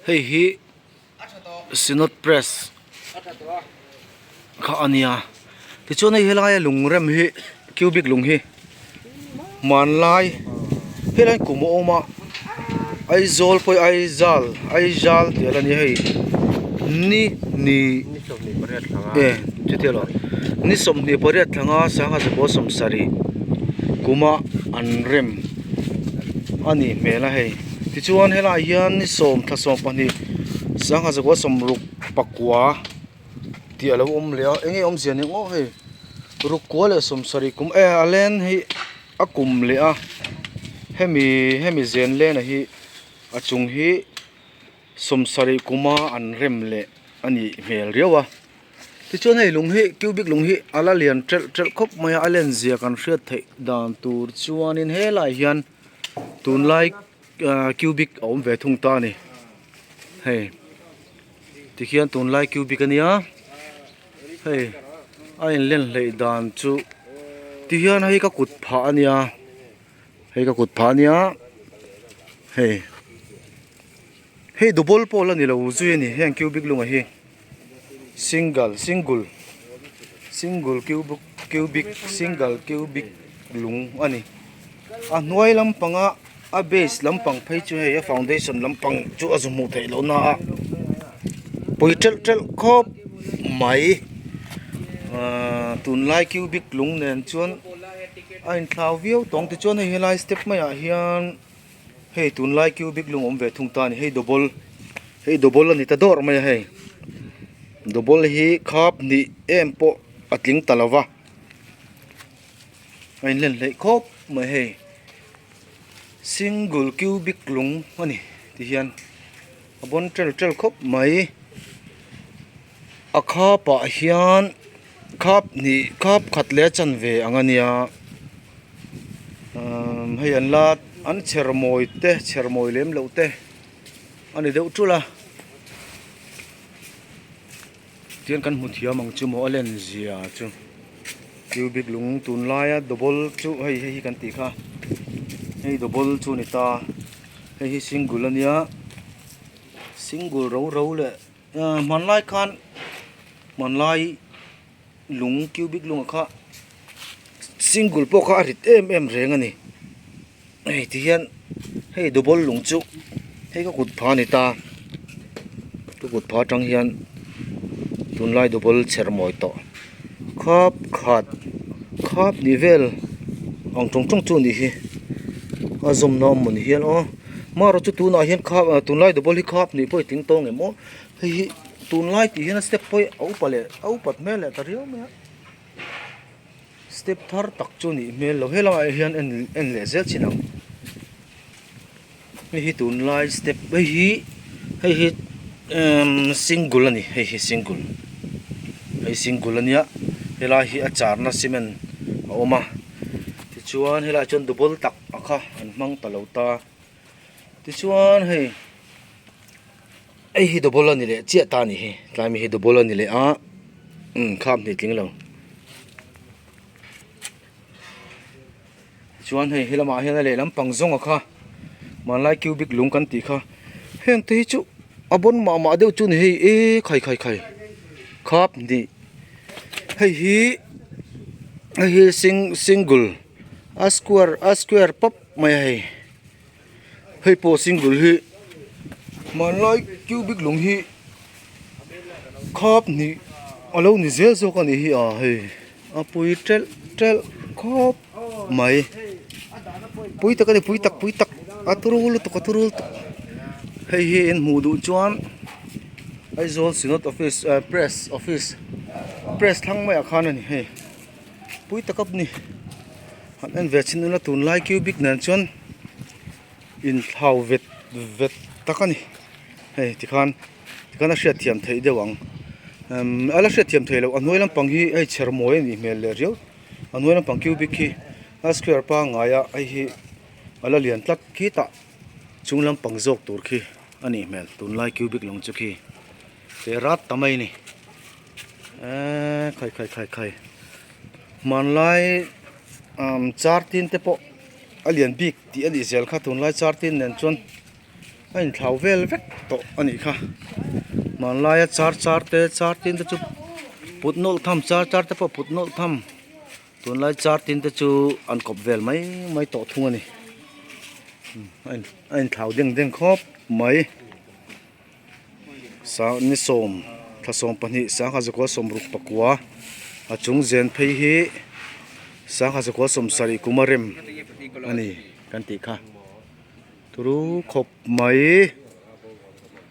Hei hi Synod Press kha a nia tichuan hei helaia lungrem hi cubic lung hi hmanlai helai kum a awm a Aizawl pawh hi Aizal Aizal tih a la nia hei ni ni e chutia lo ni 28 thlanga sangha zakua 70 kuma an rem a nih hmel a hei. Tichuan helaiah hian ni sawm thla sawm pahnih sangha zakua sawmruk pakua tih alo awm leh a enge awmzia ni ang aw hei ruk kua leh sawmsarih kum e a len hi a kum leh a hemi hemi zen len a hi a chung hi sawmsarih kuma an rem leh a nih hmel riau a tichuan hei lung hi cubic lung hi a la lian telh telh khawp mai a a len zia kan hriat theih dan tur chuanin helaiah hian. Tunlai ahh cubic a awm ve thung ta a ni hei tikhian tunlai cubic a nia hei a inlen hleih dan chu tihian hei ka kut phah a nia hei ka kut phah a nia hei hei double pawh la ni lo zui a ni heng cubic lungah hi single single single cubic cubic single cubic lung a ni. A hnuai lampanga a base lampang phei chu hei a foundation lampang chu a zu hmuh theih loh na a pui telh telh khawp mai ahh tunlai cubic lung nen chuan a inthlau viau tawng tichuan hei helai step maiah hian hei tunlai cubic lung a awm ve thung ta a ni hei double hei double a ni ta dawrh mai a hei double hi khap hnih em pawh a tling ta lo va. A inlen hleih khawp mai hei single cubic lung a ni ti hian a bawn tel tel khawp mai a khap ah hian khap hnih khap khat leh a chanve ang a nia umm hei an la an chher mawi te chher mawi lem loh te a ni deuh tul a Tiang kan hmu thiam ang chu maw a len zia chu cubic lung tunlaia double chu hei hei hi kan tih kha hei double chu a ni ta hei hi single a nia single ro ro leh ah hmanlai khan hmanlai lung cubic lung ah kha single pawh kha a rit em em reng a ni hei ti hian hei double lung chu hei ka kut phah a ni ta ka kut phah atang hian tunlai double chher mawi tawh khap khat khap ni vel ang tawng tawng chu a nih hi a zawmna awm maw ni hian aw marawh chu tunah hian khap tunlai double hi khap nih pawh i tling tawng em aw hei hi tunlai tih hian a step pawh hi a upa leh a upat hmel leh ta riau mai a. Step thar tak chu nih hmel lo helaiah hian en en leh zel chin ang hei hi tunlai step hei hi hei hi emm single a ni hei hi single hei single a nia helai hi a charna cement a awm a tichuan helaiah chuan double tak a kha an hmang ta lo ta tichuan hei hei hi double a ni leh chiah ta a ni hi tlai mi hi double a ni leh a umm kham hnih tling lo chuan hei helamah hian a lehlam pang zawng a kha hmanlai cubic lung kan tih kha heng te hi chu a bawn mah mah deuh chu a ni hei e khai khai khai khap hnih hei hi hei hi sing single a square a square pawp mai a hei. Hei pawh single hi hmanlai cubic lung hi khap hnih a lo ni zel zawk a nih hi a hei a pui telh telh khawp mai pui tak a ni pui tak pui tak a turu lutuk a turu lutuk hei hi in hmuh duh chuan Aizawl synod office ah press office press thlang maiah khan a ni hei pui tak a ni. Han en ve chin ila tunlai cubic nen chuan inthlau vet vet tak a ni hei tikhan tikhan a hriat thiam theih deuh ang umm a la hriat thiam theih loh a hnuai lampang hi hei chher mawi a nih hmel leh riau a hnuai lampang cubic hi a square pangngai a hei hi a la lian tlat khitah chung lampang zawk tur khi a nih hmel tunlai cubic lawng chu khi teh rat ta mai a ni eee khai khai khai khai. Hmanlai umm char tin te pawh a lian bik tih a nih zel kha tunlai char tin nen chuan A inthlau vel vek tawh a nih kha. Hmanlaia char char te char tin te chu put nawlh tham char char te pawh put nawlh tham tunlai char tin te chu an kawp vel mai mai tawh thung a ni. A inthlau deng deng khawp mai. Sang ni sawm thla 12 sangha zakua sawmruk pakua a chung zen phei hi sangha zakua sawmsarih kum a rem a ni kan tih kha. Turu khawp mai.